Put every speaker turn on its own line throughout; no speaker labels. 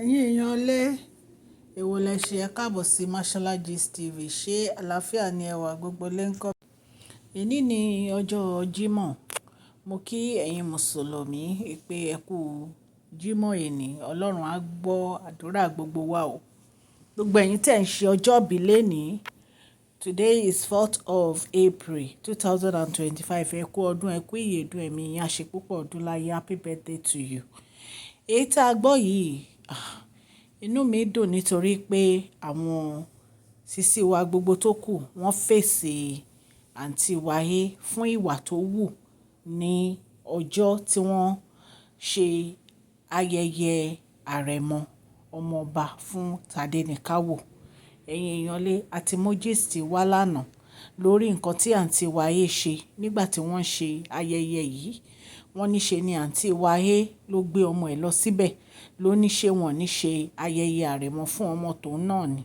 Ẹ̀yin èèyàn lé, èwo lẹ ṣe? Ẹ káàbọ̀ sí Mashola Gist TV. Ṣé àlàáfíà ni ẹwà gbogbo lè ń kọ́? Èní ni ọjọ́ Jímọ̀. Mo kí ẹ̀yin Mùsùlùmí pé ẹ kú Jímọ̀ èní. Ọlọ́run á gbọ́ àdúrà gbogbo wa o. Gbogbo ẹ̀yin tí ẹ̀ ń ṣe ọjọ́ ìbí lénìí. Today is 4th of April 2025. Ẹ kú ọdún, ẹ kú ìyèdún, ẹ̀mí yín á ṣe púpọ̀ ọdún láyé. Happy birthday to you. Èyí tí a gbọ́ yìí, ah, inú mi dùn nítorí pé àwọn sisi wa gbogbo tó kù wọ́n fèsì àǹtí wa A fún ìwà tó wù ní ọjọ́ tí wọ́n ṣe ayẹyẹ àrẹ̀mọ ọmọọba fún Tadenikawo. Ẹ̀yin èèyàn lé, a ti mú gist wá lánàá lórí nǹkan tí àǹtí wa A ṣe nígbà tí wọ́n ṣe ayẹyẹ yìí. Wọ́n ní ṣe ni àǹtí wa A ló gbé ọmọ ẹ̀ lọ síbẹ̀, ló ní ṣe wọ́n ní ṣe ayẹyẹ àrẹ̀mọ fún ọmọ tòun náà ni.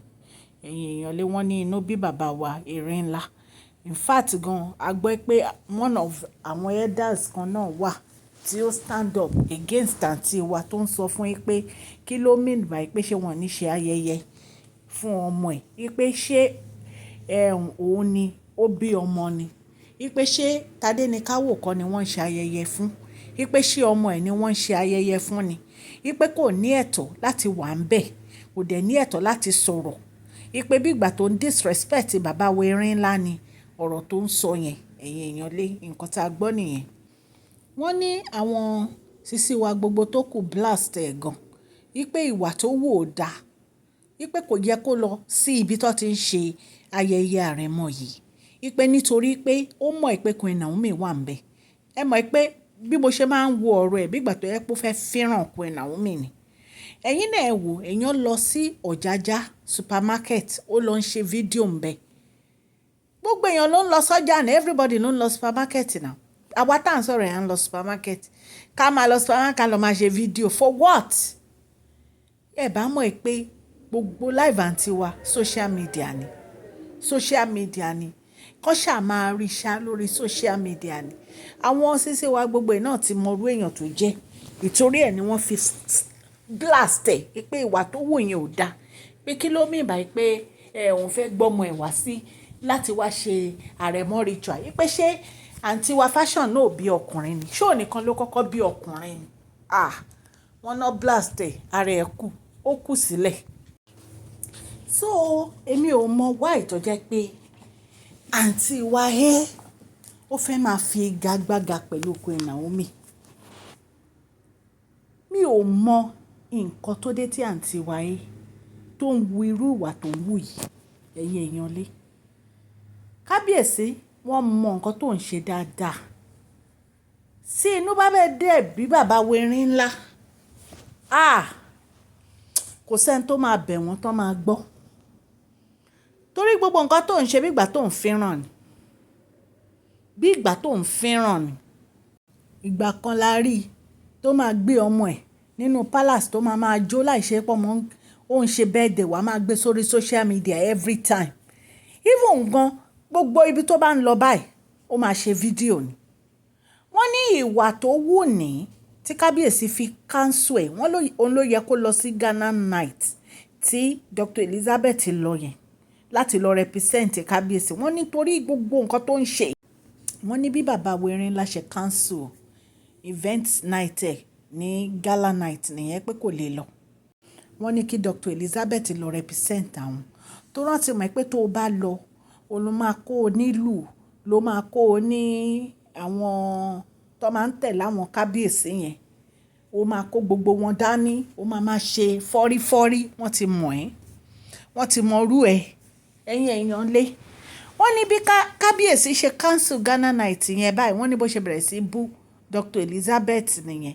Ẹ̀yin èèyàn lé, wọ́n ní inú bí bàbá wa erin ńlá. In fact gan, a gbọ́ pé one of àwọn elders kan náà wà tí ó stand up against àǹtí wa tó ń sọ fún yín pé kí ló mean by pé ṣé wọ́n ní ṣe ayẹyẹ fún ọmọ ẹ̀. Wípé ṣé òun ni ó bí ọmọ ni. Wípé ṣé Tadenikawo kọ́ ni wọ́n ń ṣe ayẹyẹ fún. Wípé ṣé ọmọ ẹ̀ ni wọ́n ń ṣe ayẹyẹ fún ni. Wípé kò ní ẹ̀tọ́ láti wà níbẹ̀, kò dẹ̀ ní ẹ̀tọ́ láti sọ̀rọ̀. Wípé bí ìgbà tó ń disrespect bàbá wa erin ńlá ni ọ̀rọ̀ tó ń sọ yẹn. Ẹ̀yin èèyàn lé, nǹkan tí a gbọ́ nìyẹn. Wọ́n ní àwọn sisi wa gbogbo tó kù blast ẹ̀ gan. Wípé ìwà tó wù ò da. Wípé kò yẹ kó lọ sí ibi tó ti ń ṣe ayẹyẹ àrẹ̀mọ yìí. Wípé nítorí pé ó mọ̀ pé Queen Naomi wà níbẹ̀. Ẹ mọ̀ pé bí mo ṣe máa ń wo ọ̀rọ̀ ẹ̀ bí ìgbà tó yẹ pé ó fẹ́ fẹ́ràn Queen Naomi ni. Ẹ̀yin náà ẹ wò, èèyàn lọ sí Ọ̀jájá supermarket, ó lọ ń ṣe fídíò ńbẹ. Gbogbo èèyàn ló ń lọ sọ́jà ní, everybody ló ń lọ supermarket now. Àwa tá ń sọ̀rọ̀ yẹn ń lọ supermarket. Ká máa lọ supermarket ká lọ máa ṣe fídíò for what? Ẹ bá mọ̀ pé gbogbo live àǹtí wa social media ni. Social media ni. Kọ́ ṣà máa rí ṣá lórí social media ni. Àwọn sisi wa gbogbo ẹ̀ náà ti mọ irú èèyàn tó jẹ́. Ìtorí ẹ ni wọ́n fi blast ẹ̀ pé ìwà tó wù yẹn ò da. Pé kí ló mean by pé ẹ òun fẹ́ gbọ́mọ ẹ̀ wá sí láti wá ṣe àrẹ̀mọ ritual. Wípé ṣé àǹtí wa fashion náà ò bí ọkùnrin ni? Ṣé òun nìkan ló kọ́kọ́ bí ọkùnrin ni? Ah! Wọ́n ná blast ẹ̀, ara ẹ̀ kú, ó kú sílẹ̀. So èmi ò mọ̀ why tó jẹ́ pé àǹtí wa A ó fẹ́ máa fi igagbága pẹ̀lú Queen Naomi. Mi ò mọ nǹkan tó dé tí àǹtí wa A tó ń wu irú ìwà tó ń wù yìí, ẹ̀yin èèyàn lé. Kábíyèsí, wọ́n mọ nǹkan tó ń ṣe dáadáa. Sí inú bá bẹ́ẹ̀ dé bí bàbá wa erin ńlá. Ah! Kò sí ẹni tó máa bẹ̀ wọ́n tó máa gbọ́. Torí gbogbo nǹkan tó ń ṣe bí ìgbà tó ń fẹ́ràn ni. Bí ìgbà tó ń fẹ́ràn ni. Ìgbà kan la rí tó máa gbé ọmọ ẹ̀ nínú palace tó máa máa jó láìṣẹ́ pé ọmọ ó ń ṣe birthday wá máa gbé sórí social media every time. Even gan, gbogbo ibi tó bá ń lọ báyìí, ó máa ṣe fídíò ni. Wọ́n ní ìwà tó wù ní tí kábíyèsí fi cancel ẹ̀, wọ́n òun ló yẹ kó lọ sí Gala night tí Dr. Elizabeth lọ yẹn láti lọ represent kábíyèsí. Wọ́n ní torí gbogbo nǹkan tó ń ṣe. Wọ́n ní bí bàbá wa erin ńlá ṣe cancel event night ẹ̀ ní gala night nìyẹn pé kò lè lọ. Wọ́n ní kí Dr. Elizabeth lọ represent àwọn. Tó rántí mọ̀ pé tó bá lọ, òun ló máa kó o nílùú, ló máa kó o ní àwọn tó máa ń tẹ̀lé àwọn kábíyèsí yẹn. Ó máa kó gbogbo wọn dání, ó máa máa ṣe fọ́rífọ́rí, wọ́n ti mọ̀ ẹ́, wọ́n ti mọ rú ẹ, ẹ̀yin èèyàn lé. Wọ́n ní bí kábíyèsí ṣe cancel gala night yẹn báyìí, wọ́n ní bó ṣe bẹ̀rẹ̀ sí bú Dr. Elizabeth nìyẹn,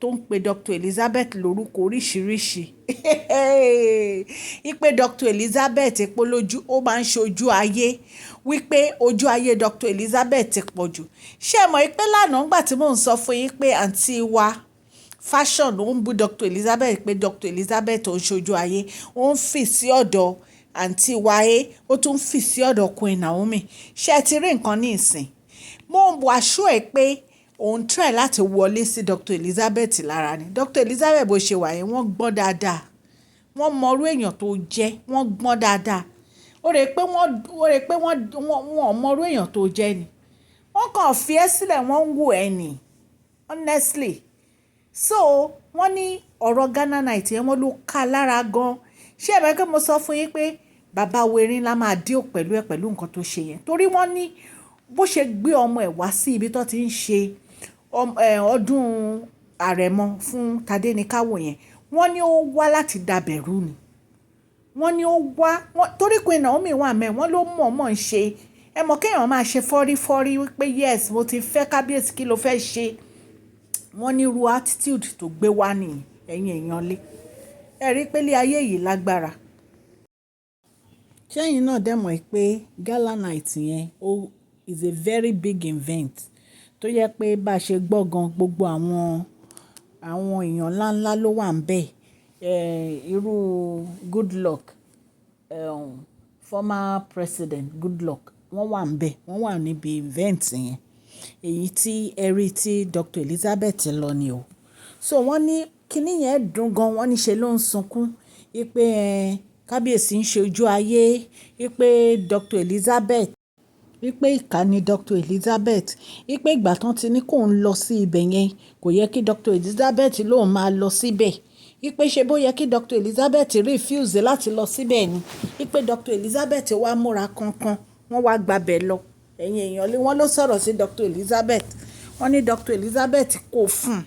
tó ń pe Dr. Elizabeth lórúkọ oríṣìíríṣìí. Wípé Dr. Elizabeth pé lójú, ó máa ń ṣe ojú ayé, wípé ojú ayé Dr. Elizabeth ti pọ̀ jù. Ṣé ẹ mọ̀ pé lánàá nígbà tí mò ń sọ fún yín pé àǹtí wa fashion ó ń bú Dr. Elizabeth pé Dr. Elizabeth ó ń ṣojú ayé, ó ń fì sí ọ̀dọ̀ àǹtí wa A, ó tún ń fì sí ọ̀dọ̀ Queen Naomi. Ṣé ẹ ti rí nǹkan ní ìsìn? Mo ń assure ẹ pé òun try láti wọlé sí Dr. Elizabeth lára ni. Dr. Elizabeth bó ṣe wà yẹn, wọ́n gbọ́n dáadáa. Wọ́n mọrú èèyàn tó jẹ́, wọ́n gbọ́n dáadáa. Ó rè pé wọ́n, ó rè pé wọ́n, wọ́n mọrú èèyàn tó jẹ́ ni. Wọ́n kàn fi ẹ́ sílẹ̀, wọ́n ń wò ẹ́ ni, honestly. So wọ́n ní ọ̀rọ̀ Gala night yẹn, wọ́n ló ká lára gan. Ṣé ẹ mọ̀ pé mo sọ fún yín pé bàbá Erin ńlá máa deal pẹ̀lú ẹ pẹ̀lú nǹkan tó ṣe yẹn? Torí wọ́n ní bó ṣe gbé ọmọ ẹ̀ wá sí ibi tó ti ń ṣe ọdún àrẹ̀mọ fún Tadéníkàwò yẹn, wọ́n ní ó wá láti dàbẹ̀rú ni. Wọ́n ní ó wá, torí Queen Naomi wà mẹ́, wọ́n ló mọ̀ọ́mọ̀ ń ṣe. Ẹ mọ̀ kí èèyàn máa ṣe fọ́rífọ́rí wípé yes, mo ti fẹ́ kábíyèsí, kí ló fẹ́ ṣe? Wọ́n ní irú attitude tó gbé wá ní, ẹ̀yin èèyàn lé. Ẹ rí pé ilé ayé yìí lágbára. Ṣé ẹ̀yin náà dẹ̀ mọ̀ pé gala night yẹn ó is a very big event tó yẹ pé bá ṣe gbọ́ gan, gbogbo àwọn èèyàn ńlá ńlá ló wà níbẹ̀. Irú Goodluck, former president Goodluck, wọ́n wà níbẹ̀, wọ́n wà níbi event yẹn. Èyí tí ẹ rí tí Dr. Elizabeth lọ ni o. So wọ́n ní kíní yẹn dùn gan, wọ́n ní ṣe ló ń sunkún wípé kábíyèsí ń ṣe ojú ayé, wípé Dr. Elizabeth, wípé ìkà ni Dr. Elizabeth, wípé ìgbà tán tí ní kó ń lọ sí ibẹ̀ yẹn, kò yẹ kí Dr. Elizabeth lóun máa lọ síbẹ̀. Wípé ṣe bó yẹ kí Dr. Elizabeth refuse láti lọ síbẹ̀ ni. Wípé Dr. Elizabeth wá múra kankan, wọ́n wá gbabẹ̀ lọ. Ẹ̀yin èèyàn lé, wọ́n ló sọ̀rọ̀ sí Dr. Elizabeth. Wọ́n ní Dr. Elizabeth kò fún un.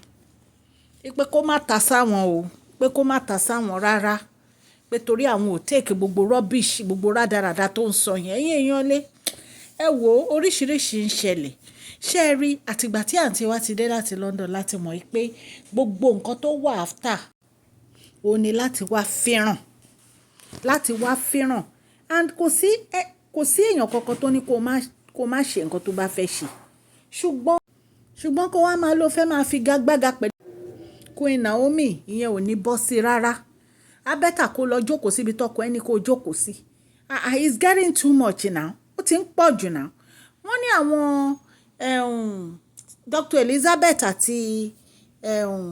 Wípé kó má ta sáwọn o, pé kó má ta sáwọn rárá. Pé torí àwọn ò take gbogbo rubbish, gbogbo rádaràda tó ń sọ yẹn. Ẹ̀yin èèyàn lé, ẹ wò, oríṣìíríṣìí ń ṣẹlẹ̀. Ṣé ẹ rí àti ìgbà tí àǹtí wa ti dé láti London láti mọ̀ pé gbogbo nǹkan tó wà after, ó ní láti wá fẹ́ràn, láti wá fẹ́ràn. And kò sí èèyàn kankan tó ní kó má ṣe nǹkan tó bá fẹ́ ṣe. Ṣùgbọ́n kó wá máa lọ fẹ́ máa fi gagbága pẹ̀lú Queen Naomi, ìyẹn ò ní bọ́ sí rárá. Á better kó lọ jókòó síbi tọkọ ẹni kó jókòó sí. Ah, ah, it's getting too much now. Ó ti ń pọ̀ jù now. Wọ́n ní àwọn Dr. Elizabeth àti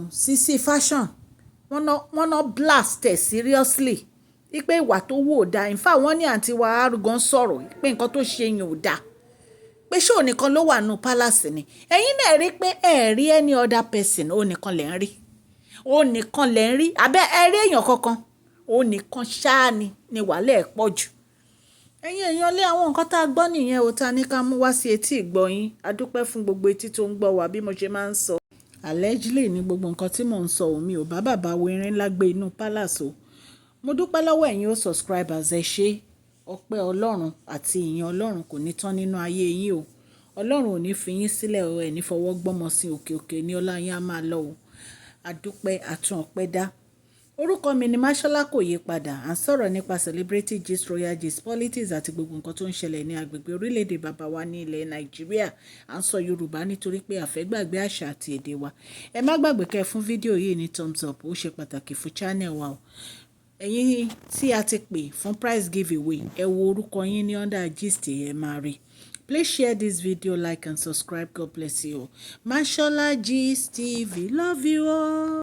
Sisi Fashion, wọ́n ná blast ẹ̀ seriously. Wípé ìwà tó wù ò da. In fact, wọ́n ní àǹtí wa gan sọ̀rọ̀ pé nǹkan tó ṣe yẹn ò da. Pé ṣé òun nìkan ló wà nínú palace ni? Ẹ̀yin náà rí pé ẹ rí any other person, òun nìkan lẹ̀ ń rí. Òun nìkan lẹ̀ ń rí. Àbẹ́ ẹ rí èèyàn kankan? Òun nìkan ṣáá ni wàhálà ẹ̀ pọ̀ jù. Ẹ̀yin èèyàn lé, àwọn nǹkan tá a gbọ́ nìyẹn o, ta ní ká mú wá sí etí ìgbọ́ yín. A dúpẹ́ fún gbogbo etí tó ń gbọ́ wa bí mo ṣe máa ń sọ. Allegedly ní gbogbo nǹkan tí mò ń sọ, òun mi ò bá bàbá wo erin ńlá gbé inú palace o. Mo dúpẹ́ lọ́wọ́ ẹ̀yin o subscribers, ẹ ṣé. Ọpẹ́ Ọlọ́run àti ìyìn Ọlọ́run kò ní tán nínú ayé yín o. Ọlọ́run ò ní fi yín sílẹ̀ o, ẹ ní fọwọ́ gbọ́mọ sí òkè òkè ní ọlá yín á máa lọ o. A dúpẹ́, àtún ọpẹ́ dá. Orúkọ mi ni Mashola, kò yí padà. À ń sọ̀rọ̀ nípa celebrity gist, royal gist, politics àti gbogbo nǹkan tó ń ṣẹlẹ̀ ní agbègbè orílẹ̀-èdè bàbá wa ní ilẹ̀ Nàìjíríà. À ń sọ Yorùbá nítorí pé a fẹ́ gbàgbé àṣà àti èdè wa. Ẹ má gbàgbé kẹ́ fún fídíò yìí ní thumbs up, ó ṣe pàtàkì fún channel wa o. Ẹ̀yin tí a ti pè fún prize giveaway, ẹ wo orúkọ yín ní under gist, ẹ máa rí. Please share this video, like and subscribe. God bless you all. Mashola Gist TV. Love you all.